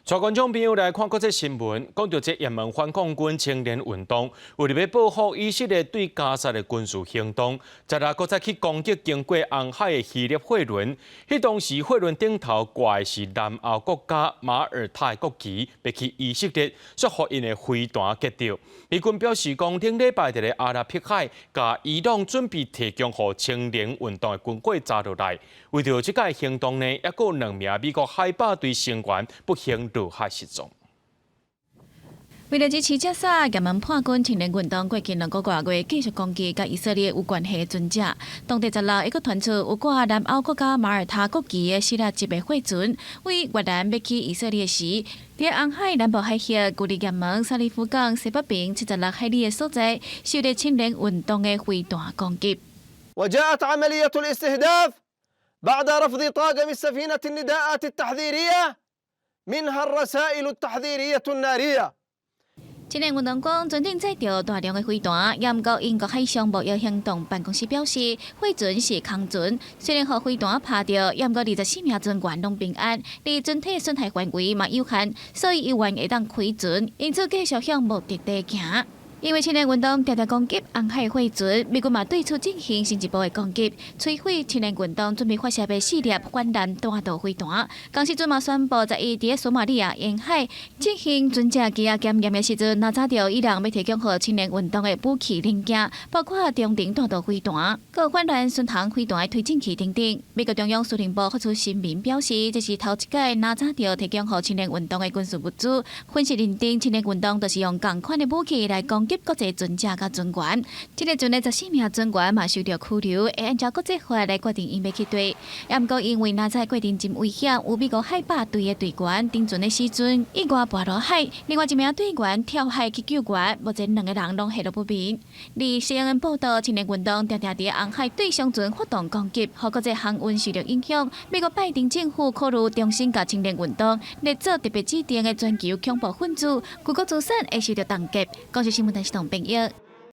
帶觀眾朋友來看國際新聞，講著這也門反抗軍青年運動，為著欲報復以色列對加薩的軍事行動，昨日閣再去攻擊經過紅海的希臘貨輪。彼當時貨輪頂頭掛的是南歐國家馬耳他的國旗，欲去以色列，煞予𪜶的飛彈擊著。美軍表示講，頂禮拜佇咧阿拉伯海，共伊朗準備提供予青年運動的軍火炸落來。為著這個行動呢，猶閣有兩名美國海豹隊成員不幸落海失蹤。為了支持加沙，也門叛軍青年運動過去2個外月繼續攻擊佮以色列有關係的船隻。當地十六猶閣傳出有掛南歐國家馬耳他國旗的希臘籍的貨船，對越南欲去以色列時，佇紅海南部海域，距離也門薩利夫港西北邊76海里的所在，受著青年運動的飛彈攻擊。 وجاءت عملية الاستهداف بعد رفض طاقم السفينة النداءات التحذيرية منها الرسائل التحذيرية النارية。青年運動講，船頂載著大量的飛彈，也毋過英國海上貿易行動辦公室表示，貨船是空船，雖然予飛彈拍著，也毋過24名船員攏平安，而船體損害範圍嘛有限，所以猶原會當開船，因此繼續向目的地行。因為青年運動常常攻擊紅海貨船，美軍嘛對此進行進一步的攻擊，摧毀青年運動準備發射的四粒反艦彈道飛彈。仝時陣嘛宣布，十一佇索馬里亞沿海進行船隻機仔檢驗的時陣，攔查著伊朗欲提供予青年運動的武器零件，包括中程彈道飛彈、閣反艦巡航飛彈的推進器等等。美國中央司令部發出聲明表示，這是頭一擺攔查著提供予青年運動的軍事物資，分析認定青年運動就是用仝款的武器來攻擊國際船隻佮船員，這个船的14名船員嘛受著拘留，會按照國際法來決定𪜶欲去佗。也毋過因為攔截的過程真危險，有美國海豹隊的隊員登船的時陣意外跋落海，另外一名隊員跳海去救援，目前兩个人攏下落不明。而 CNN 報道，青年運動常常佇紅海對商船發動攻擊，予國際航運受著影響。美國拜登政府考慮重新共青年運動列做特別指定的全球恐怖分子，舉國資產會受著凍結。公視新聞陳世彤編譯。